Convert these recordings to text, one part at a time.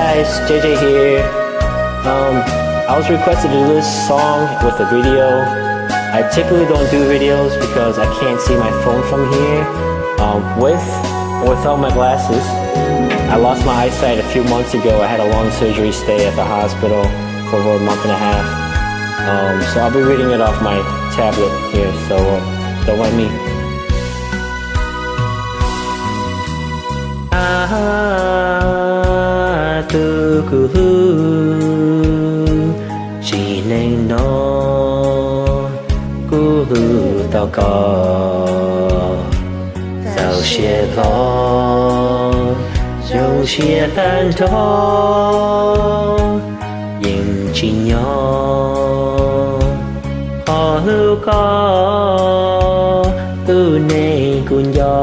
Guys, J J here. Um, I was requested to do this song with a video. I typically don't do videos because I can't see my phone from here, um, with or without my glasses. I lost my eyesight a few months ago. I had a long surgery stay at the hospital for over a month and a half. Um, so I'll be reading it off my tablet here, so, uh, don't mind me. A, tus kuv hlub, sim neej no kuv hlub tau koj, txaus siab hlo, zoo siab tag nrho, yeej tsis nyob qhov hlub koj, tus neeg kuv nco.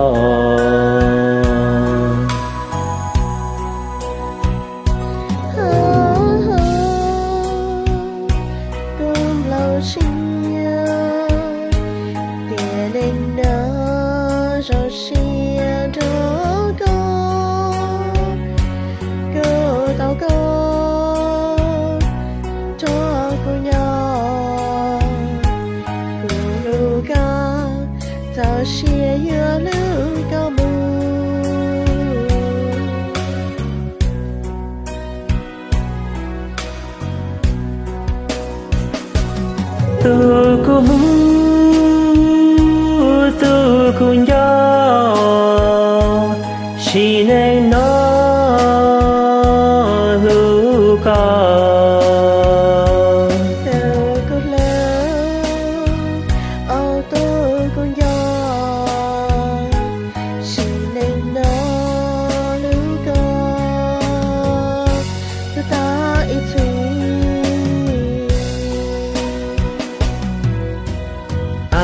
Kuv nplooj siab tias neej no zoo siab nrog koj, kuv tau koj nrog kuv nyob, kuv hlub koj, txaus siab yuav hlub koj mus. Tus kuv hlub, tus kuv nco, sim neej no hlub koj. Tus kuv hlub, tus kuv nco, sim neej no hlub koj, hlub tau ib txhis. A,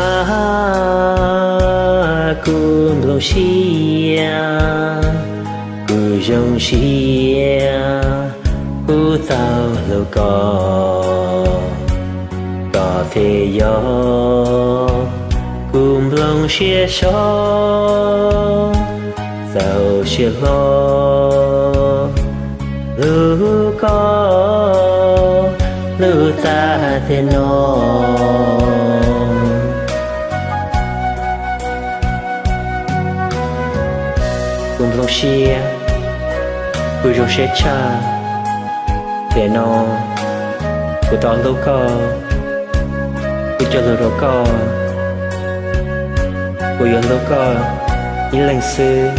kuv nplooj siab, kuv zoo siab, kuv tau hlub koj, koj thiaj yog kuv nplooj siab so, txaus siab hlo, hlub koj, hlub tag tiam no. Kuv nplooj siab, kuv zoo siab tshaj, tiam no kuv tau hlub koj, kuv cog lus rau koj, kuv yuav hlub koj ib leeg xwb,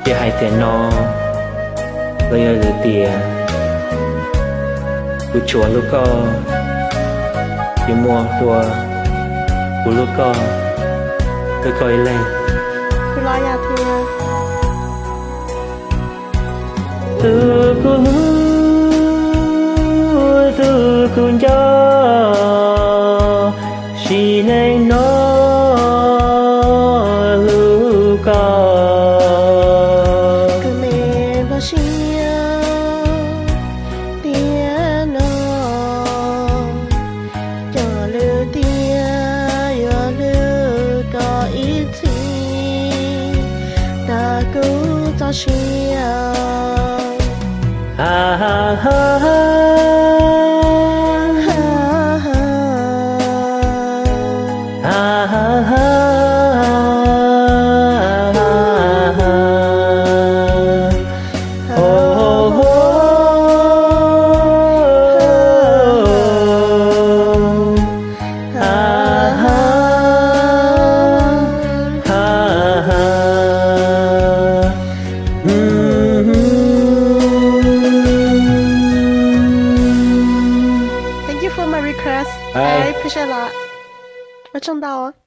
tsis hais tiam no los yog lwm tiam, kuv tsuas hlub koj, yuav muaj ua, kuv hlub koj, hlub koj ib leeg. Tus kuv hlub, tus kuv nco, sim neej no hlub koj. Kuv me nplooj siab tiam no, cog lus tias yuav hlub koj ib txhis, tag kuv txoj sia. Ha, ha, ha, ha. Ha, ha, ha, ha, ha. Oh, oh, oh, oh. Ha, ha, ha, ha. Mm-hmm. Thank you for my request. Bye. I appreciate a lot. Ua tsaug ntau.